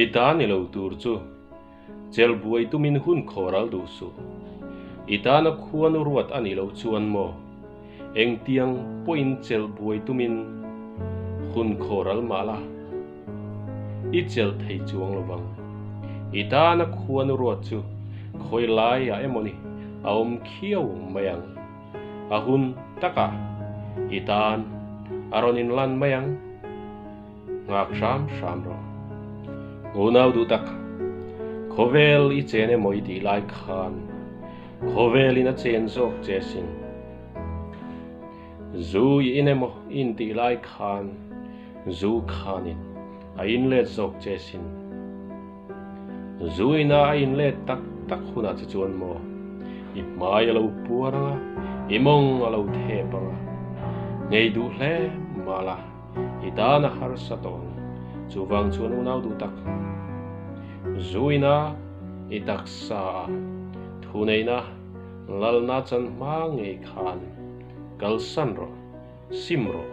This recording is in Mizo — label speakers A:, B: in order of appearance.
A: I ta ni lo tur chu chel buai tumin hun khawral duh suh. I tana khuanu ruat a nih loh chuan maw? Engtiang pawhin chelh buai tumin hun khawral mah la, i chelh thei chuang lo vang. I tana khuanu ruat chu khawi laiah emawni a awm khiau mai ang. A hun takah i tan a rawn inlan mai ang. Nghak hram hram rawh. Unau duh tak, khawvel i chen emaw i tih lai khan khawvelin a chen zawk che sin. Zu i in emaw i intih lai khan zu khanin a inlet zawk che sin. Zu ina a inlet tak tak hunah che chuan maw i hmai a lo puar ang a, i mawng a lo thep ang a, ngei duh hle mah la. I tan a harsa tawh ang. Chuvang chuan unau duh tak. Zuina i taksa a thuneihna lalna chan hma ngei khan kalsan rawh, sim rawh.